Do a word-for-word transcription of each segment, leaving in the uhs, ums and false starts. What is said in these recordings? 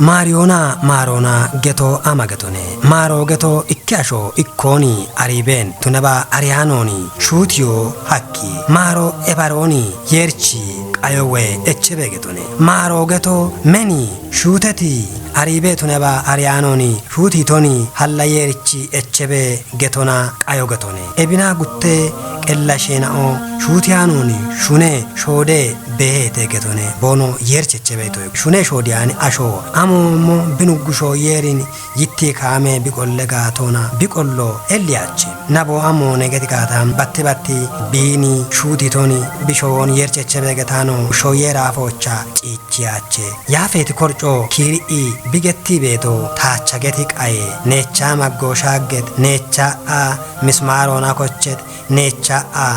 Maariyoona maaroona geto ama getone. Maaro geto ikke asho ikkooni ariibeen tuneba ariyaanooni shuutiyo hakki. Maaro ebarooni yeerchi qayo we echebe getone. Maaro geto meni shuuteti ariibe tuneba ariyaanooni shuutitoni halla yeerchi echebe getona qayo getone. Ebina gutte qella sheena'o shuutiyaanooni shune shoode beheete getone boono yeerchi echebe toy. Shune shoodiyaani asho amoommo binuggusho yeerin yitti kaame biqolle gaatona biqollo elliyachi. Nabo amoone geti gaata batti batti biini shuutitoni bishoon yeerchi echebe getaano shoye raafoocha ciichi yaache. Yaafeeti korco kiiri'i bigetti beeto taacha geti qaye neecha maggooshaagget neecha a mismaaroona kochet neecha a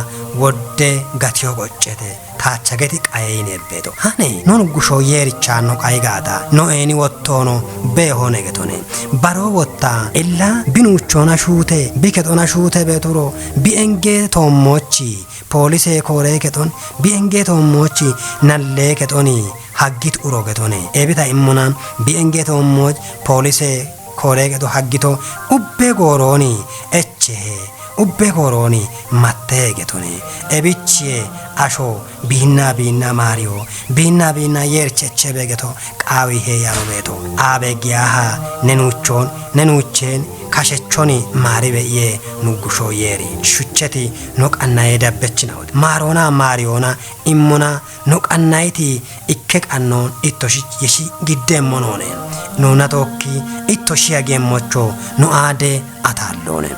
wodde gatiyo qoccete taacha geti qaye yinebbeeto. Hane no nuggusho yeerichaanno qayi gaata no eeni wottoono beehoone getone. Baroo wotta illa binuuchoona shuute bikexona shuute beeturo bienge toommoochi Poolise kooree kexon bi'engee toommoochi nallee kexoni haggit uro getone. Ebita immona bi'engee toommooch poolise kooree kexo haggito ubbe goorooni echehe ubbe goorooni mattee getone. Ebichie asho biinna biinna maariyo biinna biinna yeerchechebe geto qaawi hee'yano beeto. Aabe giyaha nenuuchoon nenuucheen kashechoni maaribe yee nuggusho yeeri shucheti no qannaye dabbechinahoti. Maaroona maariyoona immona no qannayiti ikke qannoon ittoshi yeshi giddeemmo noone. Noona tookki ittoshi yageemmocho no aade ataalloone.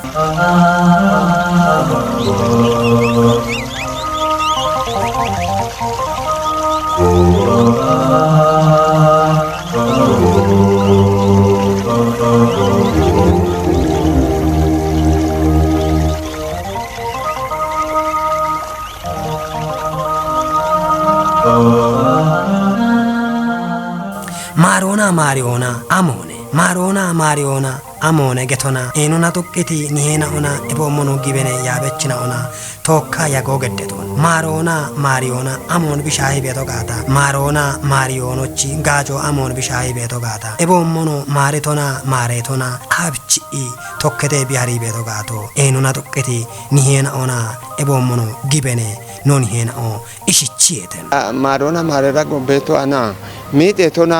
Maaroona maariyoona amoone. Maaroona maariyoona amoone getona eenona xuqqiti niheena ona eboommono gibene yaabechina ona tookka yagoo geddetoon. Maaroona maariyoona amoon bishaahi beeto gaata. Maaroona maariyoonochi gaajo amoon bishaahi beeto gaata. Eboommono maaritona maareetona abchi'i tokkete bihari beeto gaato. Eenona xuqqiti niheena ona eboommono gibene non heena o ishichiete. Maaroona maarera gombeeto ana miixeetona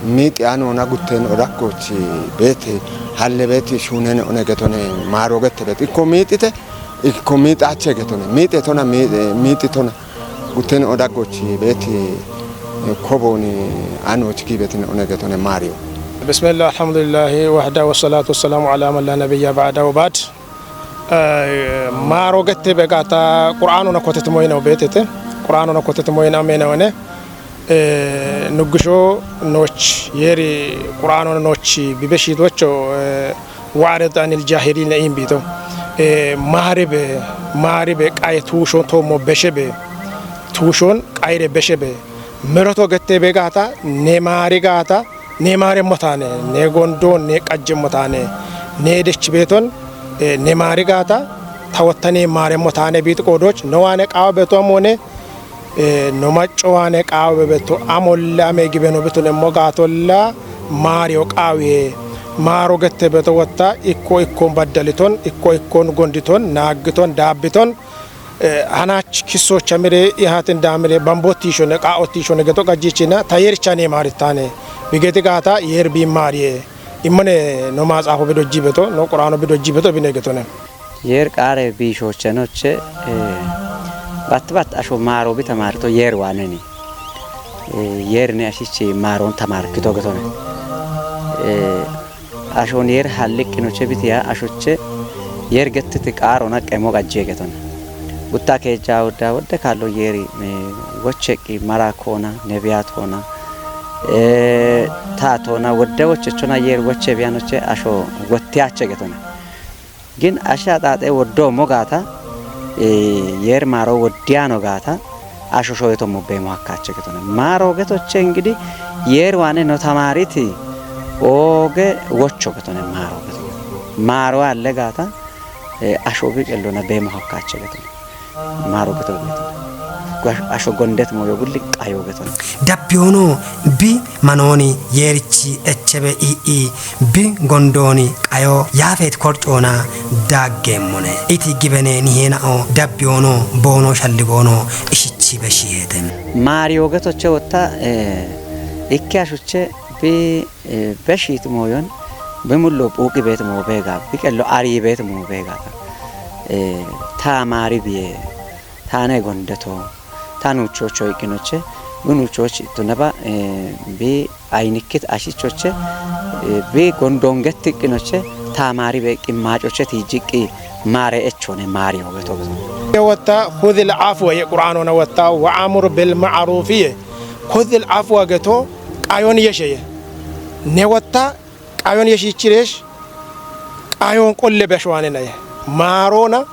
miixi anoona gutteen odakkochi beeti halle beeti shuunene one getone maaro gette beeti ikko miixite ikko miixaache getone miixeetona miixitona gutteen odakkochi beeti kobooni anoochi giibetin one getone maariyo. بسم الله، الحمد لله وحده، والصلاة والسلام على من لا نبي بعده، وبعد. Maaro gette begata Qur'aanuna kotetimoyina beetete. Qur'aanuna kotetimoyina meenawene. Nuggisho nooch yeeri Qur'aanuna nooch bibeshiitocho. Wa'arid anil jaahiliina iin biito. Maaribe maaribe qaye tuushon toommo beshebe tuushon qayre beshebe. Meroto gette begata ne maari gaata ne maaremmo taane, ne gondoon, ne qajjemmo taane, ne dech beeton, ne maari gaata, ta wotta ne maaremmo taane biiti qoodooch, no waane qaawa beeto amoone, no macco waane qaawa beeto amolle ame gibeno bitunemmo gaatolla maariyo qaawiye, maaro gette beeto wotta ikko ikkon baddaliton, ikko ikkon gonditon, naaggiton, daabbiton, Hanaach kissoocha mire ihaatin daamire bamboottiishone qaa'ottiishone geto qajjiichina ta yeericha ne maarittaane. Bigeti gaata yeer biimmaariye. Immone no maatsaafu bidojji beto, no Qur'aano bidojji beto bine getone. Yeer qaare biishoochenoche, bat bat asho maaro bi tamaarito yeer waaneni. Yeer ne ashichi maaroon tamaarkito getone. Ashoon yeer halliqqinoche bitiya ashoche yeer gettiti qaarona qemo qajjee getona. Gutta keejja wodda wodde kaallo yeeri wocheqqi mara koona nebiyaat koona taatoona wodde wochechona yeer woche biyanoche asho wottiyache getona. Gin ashe axaaxe woddoommo gaata yeer maaro woddiyano gaata asho shoyetommo beemo hakkache getona. Maaro getoche ingidi yeer waane no tamaariti Ooge wocho getone maaro getone. Maaro alle gaata, eh, asho bi qellona beemo hakkaache getone. Maaro getone getone. Gwa-, asho gondet mooyo bulli qayo getone. Dabbiyoono bi manooni yeerichi echebe i'i bi gondooni qayo yaafeet korcoona daaggeemmone. Iti gibene niheenao dabbiyoono boono shalligoono ishichi beshiheete. Maariyo getoche wotta, eh, ikke ashuche bi eh, beshit mooyon, bi mullo phuuqi beet moo beega, bi qello ari beet moo beega. Eh, ta maari biye, ta ne gondeto, ta nuuchocho iqqinoche, bi nuuchoch tunaba, eh, bi aynikkit ashichoche, eh, bi gondonget iqqinoche, ta maari beeqqi maacoche tiijiqqi maare echone maari hogeto. Wotta, "Khudhil afwa" ye Qur'aanona wotta, "Wa amur bil ma'rufi" ye. "Khudhil afwa" geto, qayon yeshe ye. Ne wotta, qayon yeshichiresh, qayon qolle beshwaane naye. Maarona,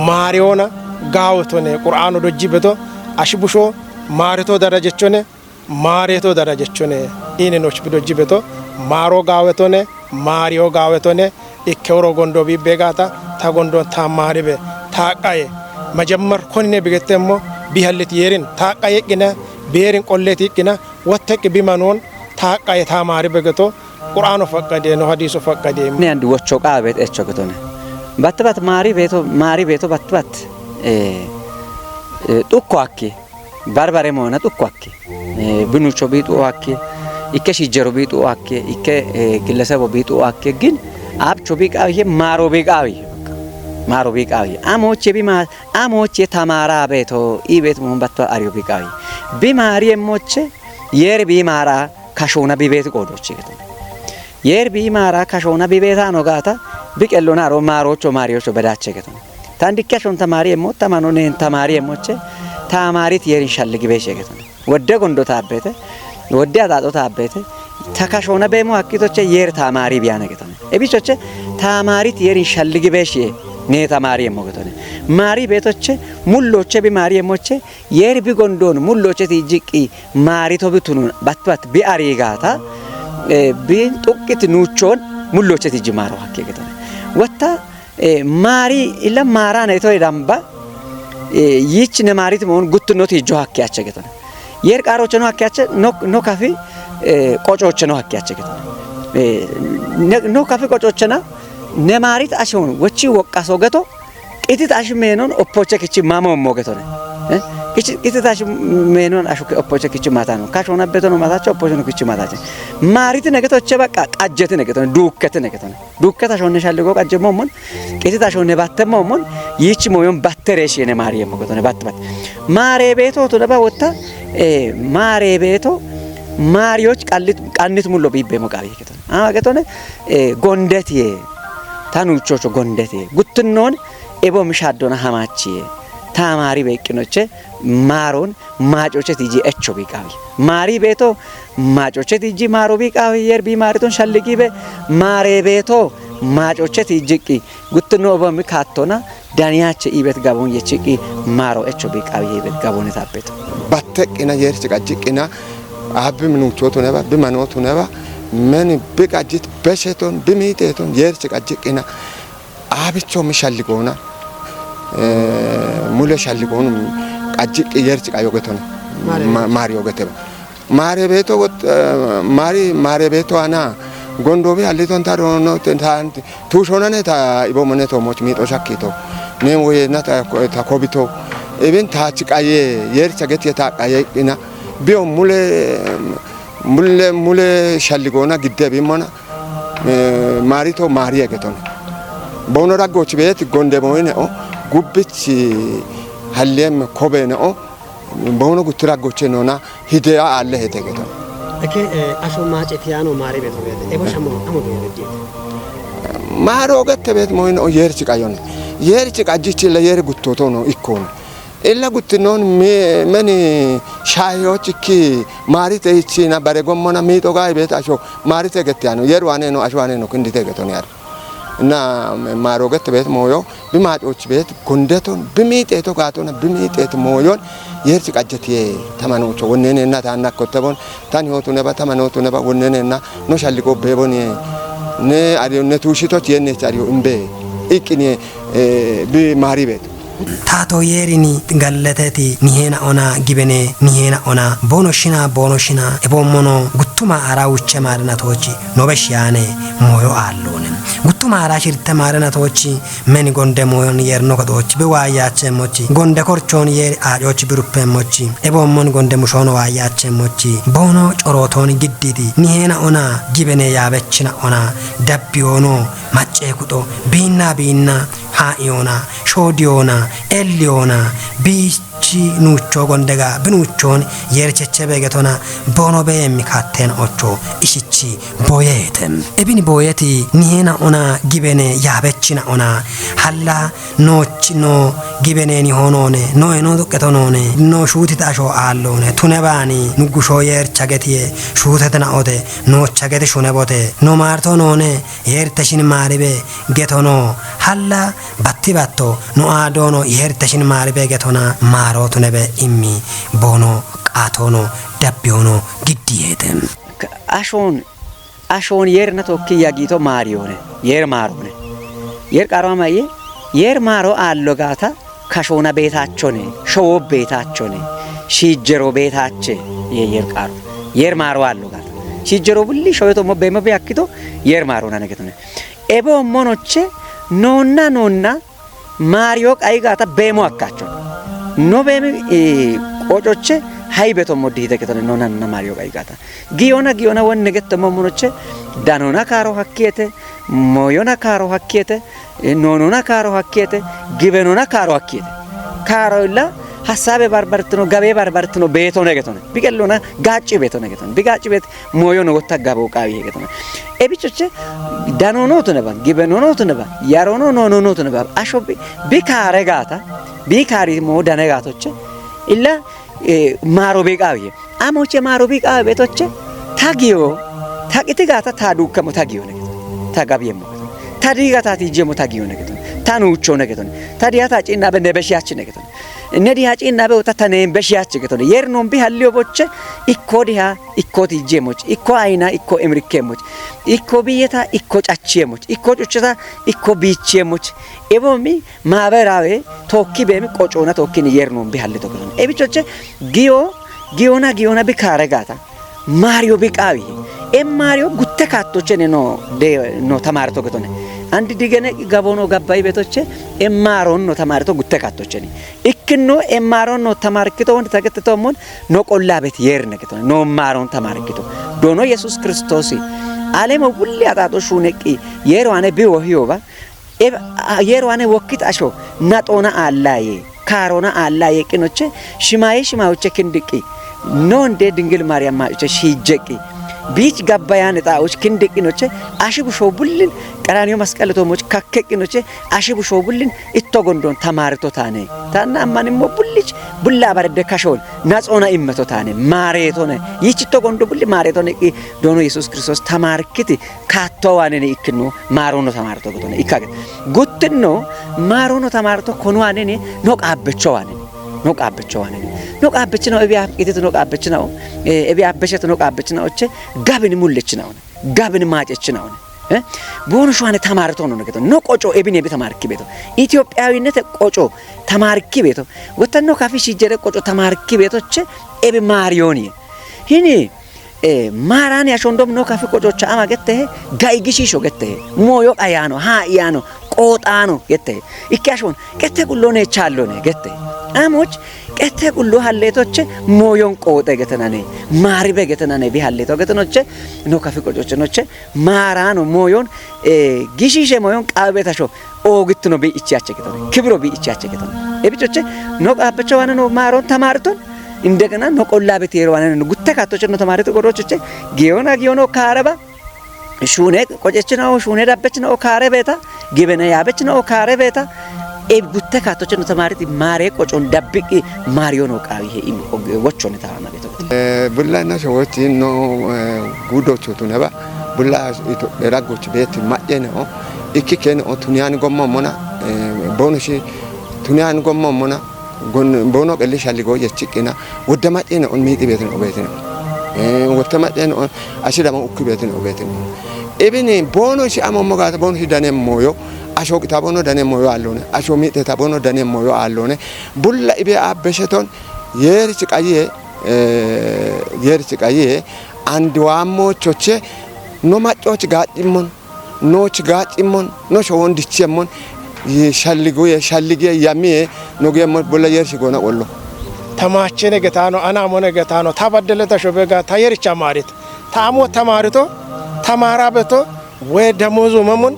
maariyona, gaawetone, Qur'aano dojji beto, ashi busho, maareto darajechone, maareto darajechone, ine noch bi dojji beto, maaro gaawetone, maariyo gaawetone, ikke oro gondo bibbe gaata, ta gondon ta maaribe, ta qaye. Majemmar konine bigettemmo, bi hallet yerin, ta qaye qina, berin qollet qina, wotteq bi manon, ta qaye ta maaribe geto, Qur'aano faqqade, no hadiiso faqqade. Ne andi wocho qaabet echo getone. Batte bat maari beeto, maari beeto batte bat, eh, eh, xukko akki, barbare moona xukko akki. Eh, binucho biixu akki, ikke shijjero biixu akki, ikke, eh, gillesebo biixu akki, gin abcho biiqawiye, maaro biiqawiye, maaro biiqawiye. Amoche bi ma-, amoche tamaara beeto, i beet moon batto ariyo biiqawiye. Bi maari emmoche, yer bi maara, kashona bi beet qoodoche getone. Yer bi maara kashona bi beetano gaata, bi qellona aro maarocho maariyocho bedache getone. Tan dikke ashon tamaari emmo, tamano neen tamaari emmoche, tamaarit yerin shalligibeeshe getone. Wodde gondo taabbeete, wodde axaaxo taabbeete, ta kashona beemo hakkitoche yer tamaari biyane getone. Ebichoche, tamaarit yerin shalligibeeshe ne tamaari emmo getone. Maari beetoche, mulloche bi maari emmoche, yer bi gondon mulloche tiijiqqi maarito bi tunun batbat bi arigaata, eh, bi xuqqit nuuchon mulloche tiiji maaro hakke getone. Wotta, eh, maari illa maarane to idamba, eh, yich ne maarit moon guttuno tiijo hakke ache getone. Yer qaarocheno hakke ache, no, no kafi, eh, qochocheno hakke ache getone. Eh, ne, no kafi qochochena, ne maarit ashon, wochi woqqaso geto, Qititash meenon oppoche kichi mamo mo getone. Eh? Kichi, qititash meenon ashuke oppoche kichi matano. Kashona betono matacho, oppochono kichi matache. Maariti ne getoche baqqa qajjeti ne getone, duukketi ne getone. Duukketa shonne shalligo qajje momon, qitita shonne batte momon, yichi moyon batte reeshi ne maariye mo getone, batte batte. Maare beeto to daba wotta, eh, maare beeto, maariyoch qallit, qannit mullo bibbe mo qaawi getone. Ama getone, eh, gondetiye, ta nuuchocho gondetiye. Guttunnon ebo mishaddona hamachiye. Ta maari beeqqinoche, maaron, maacoche tiiji echo biiqawi. Maari beeto, maacoche tiiji maaro biiqawi, yer bi maariton shalligibe, maare beeto, maacoche tiijiqqi. Guttunno ebo mi kaattona, Daniyache ibet gabon yechiqi maaro echo bi qawi ibet gabon etabet. Batteqina yerchi qajjiqina, abbi minuchoto neba, bi manoto neba, men bi qajjit besheton, bi miteton yerchi qajjiqina, abicho mi shalligona, eh, mule shalligonu qajjiqi yerchi qayogeton, Mario. Ma-, Mario geteba. Maare beeto wot-, eh, maari, maare beeto ana, gondobi halliton ta dono te-, ta, tu shonane ta ibo mone to moch miixo shakkito. Ne woye na ta, ta kobito. Eben ta chi qaye, yer chaget ye ta qaye ina. Biyo mule, mule, mule shalligona gidde bi mona. Eh, maari to maari egeton. Bono raggoch beet gonde moyne o, gubbich halliem kobe ne o, bono gutti raggoche nona, hide a alle hete geto. Eke, eh, asho maace tiyano maari beto beete. Ebo shamo amo beete. Maaro gette beet moyne o yerchi qayone. Yerchi qajjichi la yer guttotono ikkone. Illa guttinon me-, meni shayochikki maarite ichina bare gommona miixo gai beet asho maarite gettiyano. Yer waneno asho waneno kindite geton yar. እና ማሮገት ቤት ሞዮ ብማጮች ቤት ጎንደቶን ብሚጤቶ ጋቶና ብሚጤት ሞዮን የርች ቀጀት የታማኖቾ ወነኔና ታናኮተቦን ታን ሆቱ ነባ ታማኖቱ ነባ ወነኔና ኖ ሻልቆ ቤቦን ነ አሪዮ ነ ቱሽቶች የኔች አሪዮ እምቤ ኢቅኔ ብማሪ ቤት። Tato yeerini gallateti niheena ona gibene niheena ona bono shina bono shina ebommono guttuma ara wuche maarinatochi nobesh yaane moyo aallone. Guttuma ara shirte maarinatochi meni gonde moyon yerno kadochi be waayachemmochi gonde korchon yer aajochi biruppemmochi ebommon gonde mushono waayachemmochi bono coroton giddidi niheena ona gibene yaabechina ona dabbiyoono macce kuxo biinna biinna haa'iyoona, shoodiyoona, elliyoona, biichi nuuchoo gondega binuuchoon yeericheche beegetona boono beemmi kaatteen ocho ishichi booyeete. Ebini booyeti niheena ona gibene yaabechina ona halla noochi noo gibeneeni hoonoone nooe noo duqqetonoone noo shuutita ashoo aalloone tune baani nuggusho yeercha getiye shuutetena ote noocha geti shune bote noo maarto noone yeerte shin maaribe getono halla batti batto no aadoono yeerte shin maaribe getona maarootu nebe immi boono qaatoono dabbiyoono giddi yeete. Ashoon ashoon yeerna tokki yagiito maariyoone yeer maaroone yeer qaaro amaye yeer maaro aallo gaata kashoona beetaachone showo beetaachone shiijjero beetaache ye yeer qaaro yeer maaro aallo gaata shiijjero bulli showeto mo beemo be akkito yeer maaro nane getone ebe ommonoche noonna noonna maariyo qayi gaata beemo akkacho no beemi qocoche hayi beto mo diite getone noonna noonna maariyo qayi gaata giyona giyona wonne getto mo monoche danona kaaro hakkiyete moyona kaaro hakkiyete noonona kaaro hakkiyete gibenona kaaro hakkiyete kaaro illa hasabe barbartino gabe barbartino beetone getone bigellona gaacci beetone getone bigaacci beet moyono wotta gabo qaawi hegetone ebichoche danonoto neba gibenonoto neba yarono nononoto neba asho bi kaare gaata bi kaari mo dane gaatoche illa maaro bi qaawi amoche maaro bi qaawi beetoche tagiyo taqiti gaata ta dukkamo tagiyo ne ta gabiyemo ta diga ta tijemo tagiyo ne ta nuucho ne ta diya ta cinna be ne beshiyachi ne ne diya cinna be ta ne beshiyachi ne yernon bi halliyo boche ikko diya ikko tijjemoch ikko ayna ikko emrikkemoch ikko biyeta ikko cachiemoch ikko cuchcheta ikko biichiemoch ebomi maaberawe tookki beemi qocoona tookkin yernon bi halle toketon ebichoche giyo giyona giyona bi kaare gaata maariyo bi qaawi e maariyo gutte kaattochene no de no tamaarto getone andi digene gabono gabbayi betoche e maaron no tamaarto gutte kaattochene ikkinno e maaron no tamaarkito wonde tagettetommon no qollabet yerne getone no maaron tamaarkito dono yesus kiristoosi alemo bulli axaaxo shuuneqqi yeero ane biwo hiyoba Eb- a- yeroo ane wokkit asho naxoona aallaye kaarona aallaye qinoche shimaye shimayoche kindiqqi noonde dingil maariyam maacoche shiijjeqqi biich gabbayane xaa'och kindiqqinoche ashi busho bullin qaraaniyo masqale toomoch kakkeqqinoche ashi busho bullin itto gondon tamaarito taane taanna ammanimmo bullich bulla barede kashoon naxoona immeto taane maareetone yiich itto gondo bulli maareetone iqqi doono yesuus kiristoos tamaarkiti kaatto waanene ikkino maarono tamaarto gotone ikkage guttinno maarono tamaarto kono waanene no qaabbecho waanene no qaabbecho waanene no qaabbechina ebi aqqitito no qaabbechina ebi abbesheto no qaabbechina oche gabini mullechina'one gabini maacechina'one eh bono shuwane tamaarto no geto no qoco ebini ebi tamaarki beto itiyophiyawinnete qoco tamaarki beto wottanno kafi shijjere qoco tamaarki betoche ebi maariyoniye hini Ee, maarani ashondom no kafi qococha ama gettehe gai gishisho gettehe mooyo qayaano haa iyaano qooxaano gettehe ikke ashon qette qulloone chaalloone gettehe amoch qette qullo halleetoche mooyon qooxe getenane maaribe getenane bi halleeto getenoche no kafi qocoche noche maarano mooyon ee, gishishe mooyon qaabetasho oogittuno bi ichiyache getone kibiro bi ichiyache getone ebichoche no qaabecho wane no maaron tamaariton indegena no qolla beti yero wane no gutte kattoche no tamaarito gorochoche giyona giyono kaareba shune qochechina o shune dabbechina o kaare beta gibena yaabechina o kaare beta e gutte kattoche no tamaariti maare qocon dabbiqi maariyo no qaawi he im wochone taana beto Bullaina showochi no gudochu tuneba Bulla Itophiya raggochi beetti ma'yeno, ikkikkeno tuniyaan gommoommona, eh, boonoshi tuniyaan gommoommona, gon-, boono qelli shalligoo yechiqqina, wodda ma'yeno on miixi beetino beetino. Eh, wodda ma'yeno on ashi dama ukki beetino beetino. Ibini boonoshi amommo gaata boonoshi danemmoyo, ashoo qixaabono danemmoyo aalloone, ashoo miixeeta boono danemmoyo aalloone. Bulla ibe abbesheton, yeerichi qayiye, eh, yeerichi qayiye, andiwaammochoche, no maccoch gaadhimmon, nooch gaadhimmon, no showon dichemmon, ye shalligu ye, shalligiye yamiye, no geemmon bulla yeerichi goona qollo. Tamaachene getaano, anaamone getaano, ta baddele ta shobe ga, ta yeericha maarit. Ta amo tamaarito, tamaara beto, we damozu mamon,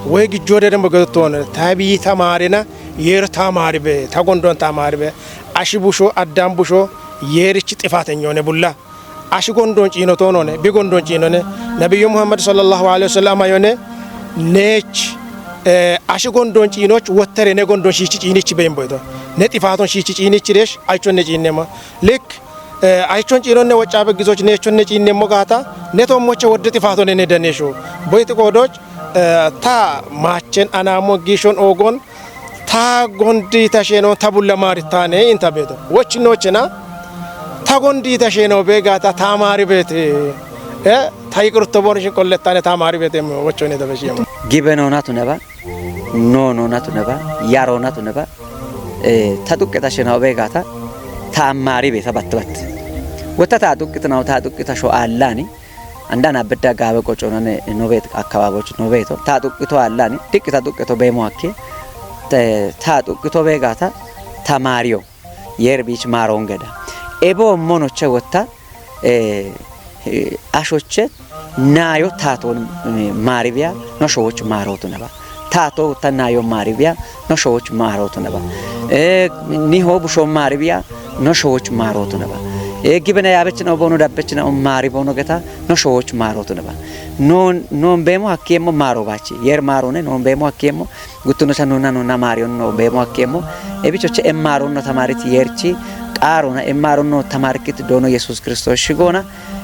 we gijjode dembo gedotone. Ta bi tamaarina, yeer tamaari be, ta gondon tamaari be. Ashi busho, Adam busho, yeerichi xifaatenyone bulla. Ashi gondon ciino toonone, bi gondon ciinone. Nabiyyu Muhammad sallallahu alaihi wasallam ayone, neech, eh, ashi gondon ciinoch wottere ne gondon shiichi ciinichi beemboyto. Ne xifaaton shiichi ciinichi deesh, aychon ne ciinnema. Lik, eh, aychon ciinonne woccaabe gizoch neechon ne ciinnemmo gaata, ne toommoche wodde xifaaton ne daneesho. Boyti qoodoch, eh, ta maachen anaamo giishon oogon, ta gondi ta sheeno ta bulla maarittaane inta beeto. Wochinochena, ta gondi ta sheeno beegaata ta maari beete. Eh, ta yiqirto boonishin qollettaane ta maari beete wochone ta beshiemo. Gibe noona tuneba, no noona tuneba, ya roona tuneba, eh, ta duqqe ta sheeno beegaata ta maari beeta batte batte. Wotta ta duqqitinaw ta duqqita sho aallani, Andan abidda gaabe qoconane nobet akkababoch nobeto. Ta duqqito allani, diqqita duqqito beemo akke. Te-, ta duqqito beegata, ta maariyo. Yeer biich maaroon geda. Ebo monoche wotta, eh, eh, ashoche, naayo taaton, eh, maaribiya, no showoch maarotu neba. Taato ta naayo maaribiya, no showoch maarotu neba. Eh, niho busho maaribiya, no showoch maarotu neba. Eh, gibene yaabechina bono dabbechina maari bono geta, no showoch maarotu neba. Non, non beemo hakkiemmo maaro bachi. Yeer maarone, non beemo hakkiemmo, guttuno sa nonna nonna maariyon no beemo hakkiemmo. E bichoche em maaronno tamarit yeerchi, qaarona em maaronno tamarkit doono Yesus Kristos shigona,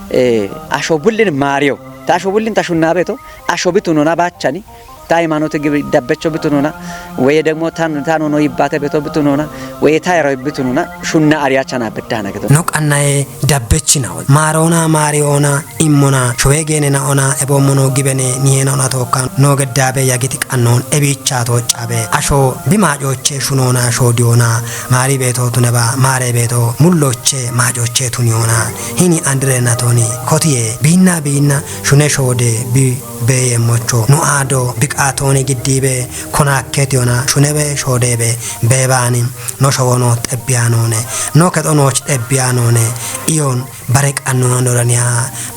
eh, asho bullin maariyo. Ta asho bullin ta shunnabeto, asho bitunona baachani, ta haymaanote gibi dabbecho bitunona, weye degmo tan-, tanono yibbate beto bitunona, weye ta yero bitunona, shunna ariyachana biddana gedo. No qannaye dabbechina, maaroona maariyoona immona, showe geenena ona, eboommono gibene niyena ona tookkan, no geddaabe yagiti qannoon, ebiicha tooccaabe, asho bi maacooche shunoona shoodiyoona, maari beeto tuneba, maare beeto mulloche maacooche tuniyoona, hini andirenna tooni, kotiye, biinna biinna, shune shoode, bi beeyemmocho, nu aado, biqaatooni giddiibe, konaakkeetiyona, shunebe shoodeebe, beebaani, no showono xebbiyaanoone, no kexonooch xebbiyaanoone, iyon bare qannoona doraniya,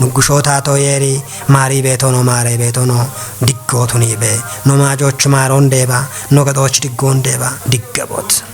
nuggushootaato yeeri, maari beetono, maare beetono, diggootuniibe, no maajooch maaroon deeba, no kexooch diggoon deeba, diggebot.